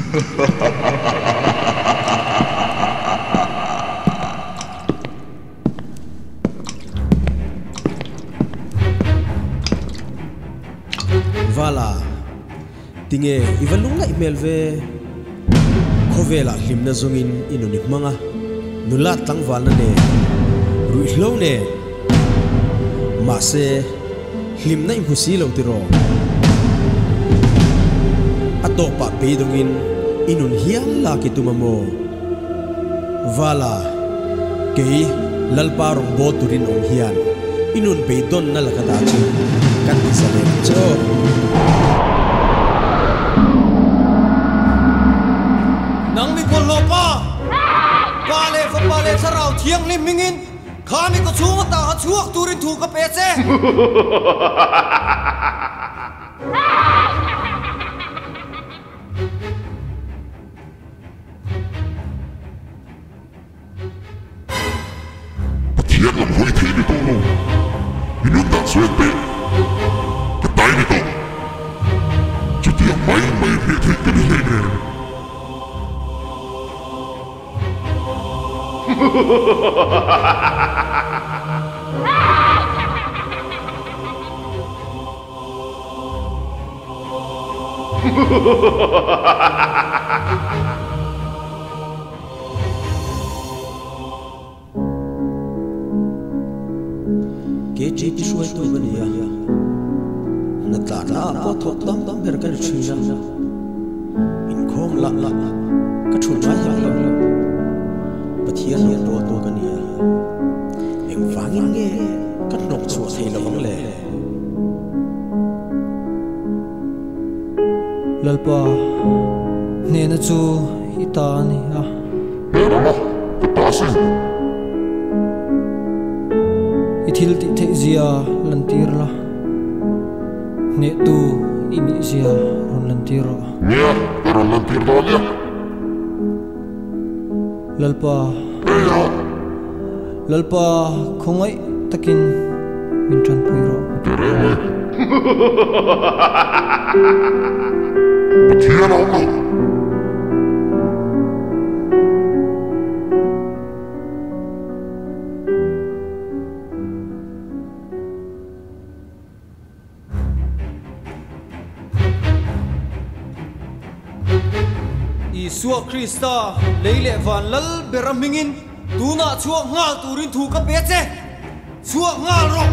Vala, tinge i va lungngaih hmel ve? Khawvelah hlimna zawngin i nun i hmang a, nula tlangvalna nen, ruihhlo nen. Mahse, hlimna i hmu si lo tiraw? A tawpah beidawngin i nun hial lak i tum a maw? Vala, kei Lalpa rawngbâwl turin awm hian i nun beidawnna laka dah chu kan ti za leh ang che aw. Nang mi bawlhhlawh pa, Pa leh Fapa leh Thlarau Thianghlim hmingin kha mi ka chhung ata kha chhuak turin thu ka pe che. Pathian lam hawi thei ni tawh lo, i nun dan sawi an pek ka tai ni tawh. Chutiang mai mai hneh theih ka ni hleinem. KTP hruaitu ka ni a, hna tlanna ah pawh thawk tam ber ka ni thin a, inkhawm lah ka thul ngai hek lo. Pathian lo pawltu ka ni a, engvangin nge ka hnawk chhuah thei lo ang le? Lalpa, hnehna chu i ta a ni a. He rama ka ta sin. I thil tih theih zia lantir la, hnehtu i nih zia rawn lantir rawh. Nia, ka rawn lantir dawn nia. Lalpa, Lalpa khawngaih takin min tanpui rawh. Tereng e. Pathian a awm lo. Isua Krista, lei leh van lal ber a hmingin tunah chhuak nghal turin thu ka pe che, chhuak nghal rawh!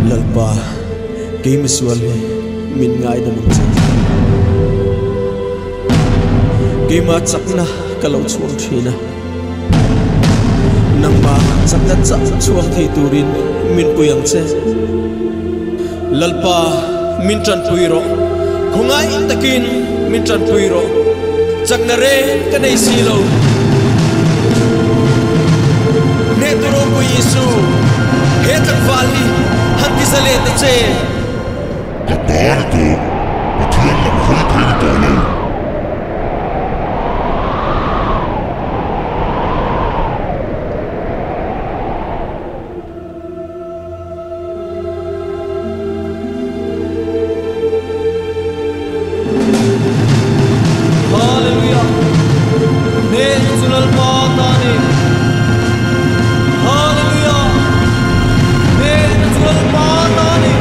Lalpa, kei misual hi min ngaidam ang che. Keimah chakna ka lo chhuang thin a, nangmah chakna chah chhuak thei turin min pui ang che. Lalpa, min tanpui rawh, khawngaih takin min tanpui rawh, chakna reng ka nei si lo. Hnehtu ropui Isu, he tlangval hi han ti za leh ta che. Ka ta ni tawh, Pathian lam hawi thei ni tawh lo. Hallelujah! Hnehna chu Lalpa ta a ni. Hallelujah! Hnehna chu Lalpa ta a ni.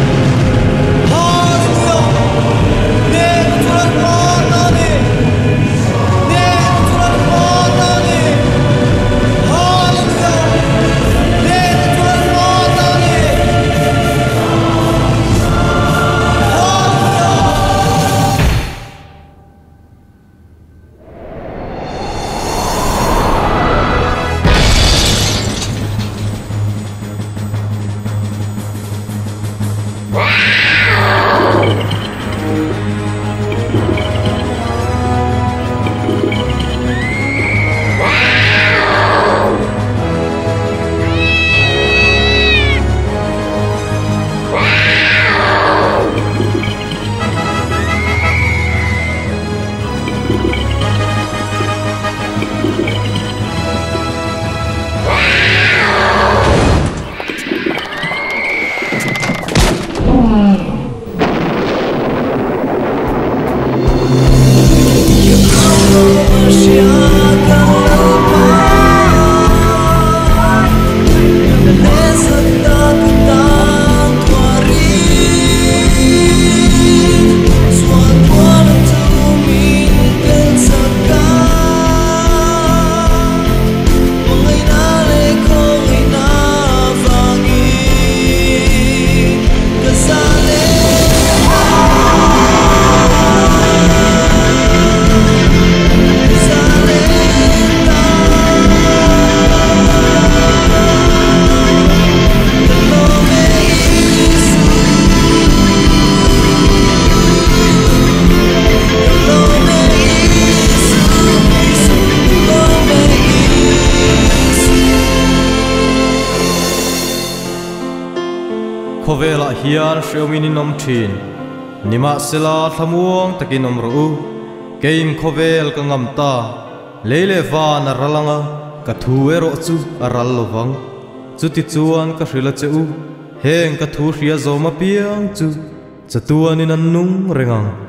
Hallelujah! Hnehna chu Lalpa ta a ni. Hnehna chu Lalpa ta a ni. Hallelujah! Hnehna chu Lalpa ta a ni. Hallelujah! Khawvelah hian hreawmin in awm thin. Nimahsela thlamuang takin awm rawh u. Keiin khawvel ka ngam ta. Lei leh van a ral anga, ka thu erawh chu a ral lo vang. Chutichuan ka hrilh a che u, heng ka thu hria zawm apiang chu chatuanin an nung reng ang.